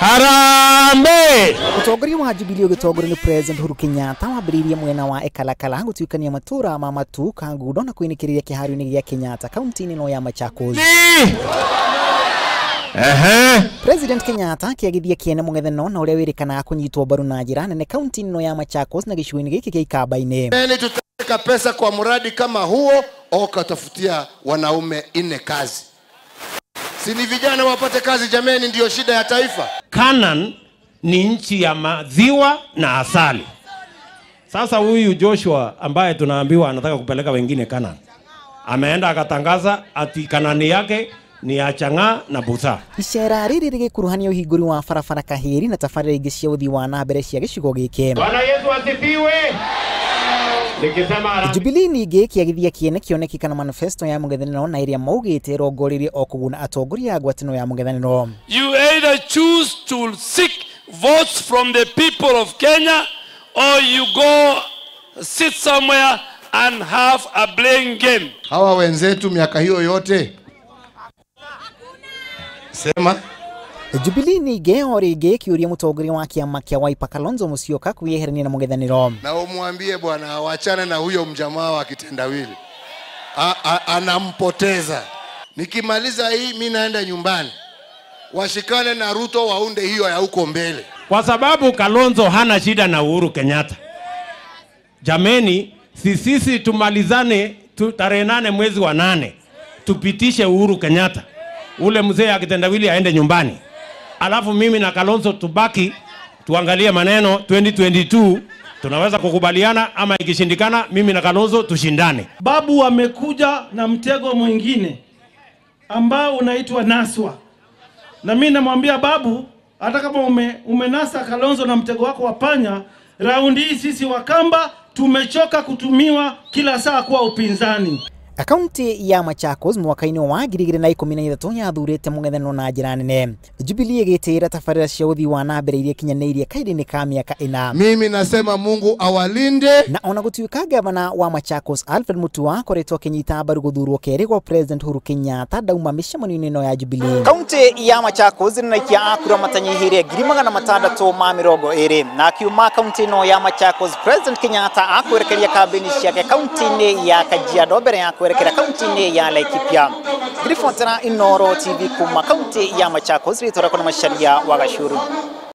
Harambee! Utongoria wa Jubilee ũgĩtongorio nĩ President Uhuru Kenyatta wambĩrĩirie mwena wa Ekalakala gũtuĩkania matũra ma Matu, Kangundo na kwĩnĩkĩrĩria kĩharo-inĩ gĩa Kenyatta kaunti-inĩ ĩno ya Machakos. President Kenyatta akĩagithia kĩene mũng'ethano na ũrĩa wĩrĩkanaga kũnyitwo mbaru na njĩra nene kaunti-inĩ ĩno ya Machakos na gĩcigo-inĩ gĩkĩ kĩa Ikamba-inĩ. Tutaweka pesa kwa mradi kama huo au katafutia wanaume 4 kazi. Si ni vijana wapate kazi jameni, ndio shida ya taifa. Canaan ni nchi ya maziwa na asali. Sasa huyu Joshua ambaye tunaambiwa anataka kupeleka wengine Canaan, ameenda akatangaza ati Kanaani yake ni ya chang'aa na busaa. Icera rĩrĩ rĩgĩkuruhania ũhingũri wa barabara Kahĩri na tabarĩra ingĩ cia ũthii wa na mbere cia gĩcigo gĩkĩ. Bwana Yesu asifiwe. Jubilee ningĩ ĩkĩagithia kĩene kĩoneki kana manifesto ya mũng'ethanĩro na ĩrĩa maugĩte ĩrongoreirie o kũguna atongoria a ngwatanĩro ya mũng'ethanĩro. You either choose to seek votes from the people of Kenya or you go sit somewhere and have a blame game. Hawa wenzetu miaka hiyo yote sema. Jubilee ningĩ o rĩngĩ ĩkĩũria mũtongoria wa kĩama kĩa Wiper Kalonzo Musyoka kwĩyeherania na mũng'ethanĩro. Na umwambie bwana awachane na huyo mjamaa wa kitendawili. Anampoteza. Nikimaliza hii mimi naenda nyumbani. Washikane na Ruto waunde hiyo ya huko mbele. Kwa sababu Kalonzo hana shida na Uhuru Kenyatta. Jameni, sisi tumalizane tarehe 8 mwezi wa 8. Tupitishe Uhuru Kenyatta. Ule mzee akitendawili aende nyumbani. Alafu mimi na Kalonzo tubaki tuangalie maneno 2022 tunaweza kukubaliana ama ikishindikana mimi na Kalonzo tushindane. Babu amekuja na mtego mwingine ambao unaitwa Naswa. Na mimi namwambia babu, hata kama umenasa Kalonzo na mtego wako wa panya, raundi hii sisi Wakamba tumechoka kutumiwa kila saa kwa upinzani. Akaunti ya Machakos mwaka-inĩ wa 2013 yathurĩte mũng'ethanĩro na njĩra nene. Jubilee ĩgĩtĩĩra tabarĩra cia ũthii wa na mbere iria ikinyanĩirie kahinda-inĩ ka mĩaka 4. Mimi nasema Mungu awalinde. Na ona gũtuĩka gavana wa Machakos Alfred Mutua akoretwo akĩnyita mbaru gũthurwo kerĩ gwa President Uhuru Kenyatta ndauma mĩcemanio-inĩ ĩno ya Jubilee. Kaunti ya Machakos ĩrĩ na aikia a kura matanyihĩire 620,000 na akiuma kaunti ĩno ya Machakos President Kenyatta akwerekeria kambĩini ciake kaunti-inĩ ya Kajiado mbere ya kuelekea kaunti ya Laikipia. Ngiribotera Inooro TV kuma kaunti ya Machakos, rĩtwa rĩakwa nĩ Macharia wa Gachuru.